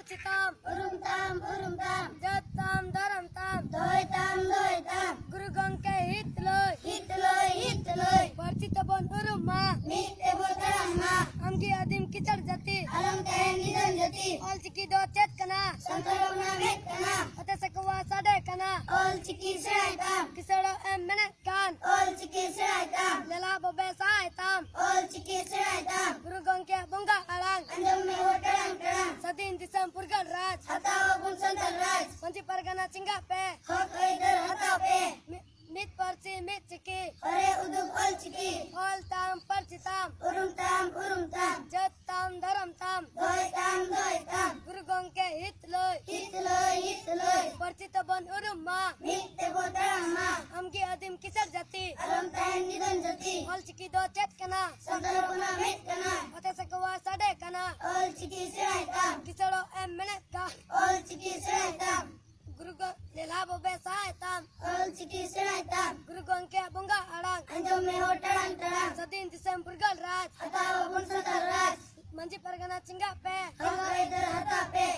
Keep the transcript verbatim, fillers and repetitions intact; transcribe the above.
ᱪᱮᱛᱟᱢ, ᱩᱨᱩᱢ ᱛᱟᱢ, ᱩᱨᱩᱢ ᱛᱟᱢ᱾ ᱡᱟᱹᱛ ᱛᱟᱢ, ᱫᱷᱚᱨᱚᱢ ᱛᱟᱢ᱾ ᱫᱚᱦᱚᱭ ᱛᱟᱢ, ᱫᱚᱦᱚᱭ ᱛᱟᱢ᱾ ᱜᱩᱨᱩ ᱜᱚᱢᱠᱮ ᱦᱤᱛ ᱞᱟᱹᱭ᱾ ᱦᱤᱛ ᱞᱟᱹᱭ, ᱦᱤᱛ ᱞᱟᱹᱭ᱾ ᱯᱟᱹᱨᱥᱤ ᱛᱮᱵᱚᱱ ᱩᱨᱩᱢ ᱢᱟ᱾ ᱢᱤᱫ ᱛᱮᱵᱚ ᱛᱟᱲᱟᱢ ᱢᱟ᱾ ᱟᱢᱜᱮ ᱟᱹᱫᱤᱢ ᱠᱤᱥᱟᱹᱬ ᱡᱟᱹᱛᱤ᱾ ᱟᱞᱚᱢ ᱛᱟᱦᱮᱱ ᱫᱤᱥᱚᱢ ᱡᱟᱹᱛᱤ᱾ ᱚᱞ ᱪᱤᱠᱤ ᱫᱚ ᱪᱮᱫ ᱠᱟᱱᱟ? ᱥᱟᱱᱛᱟᱲ ᱦᱚᱯᱚᱱᱟᱜ ᱢᱮᱫ ᱠᱟᱱᱟ᱾ ᱚᱛᱮ ᱥᱮᱠᱚᱣᱟ ᱥᱟᱰᱮ ᱠᱟᱱᱟ᱾ ᱚᱞ ᱪᱤᱠᱤ ᱥᱮᱬᱟᱭ ᱛᱟᱢ᱾ ᱠᱤᱥᱟᱹᱬᱚᱜ ᱮᱢ ᱢᱮᱱᱮᱫ ᱠᱟᱱ᱾ ᱚᱞ ᱪᱤᱠᱤ ᱥᱮᱬᱟᱭ ᱛᱟᱢ᱾ ᱞᱮᱞᱟ ᱵᱚ ᱵᱮᱥᱟᱭ ᱛᱟᱢ᱾ ᱚᱞ ᱪᱤᱠᱤ ᱥᱮᱬᱟᱭ ᱛᱟᱢ᱾ ᱜᱩᱨᱩ ᱜᱚᱢᱠᱮᱭᱟᱜ ᱵᱚᱸᱜᱟ ᱟᱲᱟᱝ᱾ ᱟᱸᱡᱚᱢ ᱢᱮ ᱦᱚᱲ ᱴᱟᱲᱟᱝ ᱴᱟᱲᱟᱝ᱾ ᱥᱟᱹᱫᱷᱤᱱ ᱫᱤᱥᱚᱢ ᱯᱷᱩᱨᱜᱟᱹᱞ ᱨᱟᱡᱽ᱾ ᱦᱟᱛᱟᱣ ᱟᱵᱚᱱ ᱥᱟᱱᱛᱟᱲ ᱨᱟᱡᱽ᱾ ᱢᱟᱹᱡᱷᱤ ᱯᱟᱨᱜᱟᱱᱟ ᱪᱮᱸᱜᱷᱟᱜ ᱯᱮ᱾ ᱦᱚᱠ ᱟᱹᱭᱫᱟᱹᱨ ᱦᱟᱛᱟᱣ ᱯᱮ᱾ ᱢᱤ-, ᱢᱤᱫ ᱯᱟᱹᱨᱥᱤ ᱢᱤᱫ ᱪᱤᱠᱤ᱾ ᱦᱚᱨᱮ ᱩᱫᱩᱜ ᱚᱞ ᱪᱤᱠᱤ᱾ ᱚᱞ ᱛᱟᱢ ᱯᱟᱹᱨᱥᱤ ᱛᱟᱢ᱾ ᱩᱨᱩᱢ ᱛᱟᱢ ᱩᱨᱩᱢ ᱛᱟᱢ᱾ ᱡᱟᱹᱛ ᱛᱟᱢ ᱫᱷᱚᱨᱚᱢ ᱛᱟᱢ᱾ ᱫᱚᱦᱚᱭ ᱛᱟᱢ ᱫᱚᱦᱚᱭ ᱛᱟᱢ᱾ ᱜᱩᱨᱩ ᱜᱚᱢᱠᱮ ᱦᱤᱛ ᱞᱟᱹᱭ᱾ ᱦᱤᱛ ᱞᱟᱹᱭ ᱦᱤᱛ ᱞᱟᱹᱭ᱾ ᱯᱟᱹᱨᱥᱤ ᱛᱮᱵᱚᱱ ᱩᱨᱩᱢ ᱢᱟ᱾ ᱢᱤᱫ ᱛᱮᱵᱚ ᱛᱟᱲᱟᱢ ᱢᱟ᱾ ᱟᱢᱜᱮ ᱟᱹᱫᱤᱢ ᱠᱤᱥᱟᱹᱬ ᱡᱟᱹᱛᱤ᱾ ᱟᱞᱚᱢ ᱛᱟᱦᱮᱱ ᱫᱤᱥᱚᱢ ᱡᱟᱹᱛᱤ᱾ ᱚᱞ ᱪᱤᱠᱤ ᱫᱚ ᱪᱮᱫ ᱠᱟᱱᱟ? ᱥᱟᱱᱛᱟᱲ ᱦᱚᱯᱚᱱᱟᱜ ᱢᱮᱫ ᱠᱟᱱᱟ᱾ ᱚᱛᱮ ᱥᱮᱠᱚᱣᱟ ᱥᱟᱰᱮ ᱠᱟᱱᱟ᱾ ᱚᱞ ᱪᱤᱠᱤ ᱥᱮᱬᱟᱭ ᱛᱟᱢ᱾ ᱠᱤᱥᱟᱹᱬᱚᱜ ᱮᱢ ᱢᱮᱱᱮᱫ ᱠᱟᱱ᱾ ᱚᱞ ᱪᱤᱠᱤ ᱥᱮᱬᱟᱭ ᱛᱟᱢ᱾ ᱜᱩᱨᱩ ᱜᱚ-, ᱞᱮᱞᱟ ᱵᱚ ᱵᱮᱥᱟᱭ ᱛᱟᱢ᱾ ᱚᱞ ᱪᱤᱠᱤ ᱥᱮᱬᱟᱭ ᱛᱟᱢ᱾ ᱜᱩᱨᱩ ᱜᱚᱢᱠᱮᱭᱟᱜ ᱵᱚᱸᱜᱟ ᱟᱲᱟᱝ᱾ ᱟᱸᱡᱚᱢ ᱢᱮ ᱦᱚᱲ ᱴᱟᱲᱟᱝ ᱴᱟᱲᱟᱝ᱾ ᱥᱟᱹᱫᱷᱤᱱ ᱫᱤᱥᱚᱢ ᱯᱷᱩᱨᱜᱟᱹᱞ ᱨᱟᱡᱽ᱾ ᱦᱟᱛᱟᱣ ᱟᱵᱚᱱ ᱥᱟᱱᱛᱟᱲ ᱨᱟᱡᱽ᱾ ᱢᱟᱹᱡᱷᱤ ᱯᱟᱨᱜᱟᱱᱟ ᱪᱮᱸᱜᱷᱟᱜ ᱯᱮ᱾ ᱦᱚᱠ ᱟᱹᱭᱫᱟᱹᱨ ᱦᱟᱛᱟᱣ ᱯᱮ᱾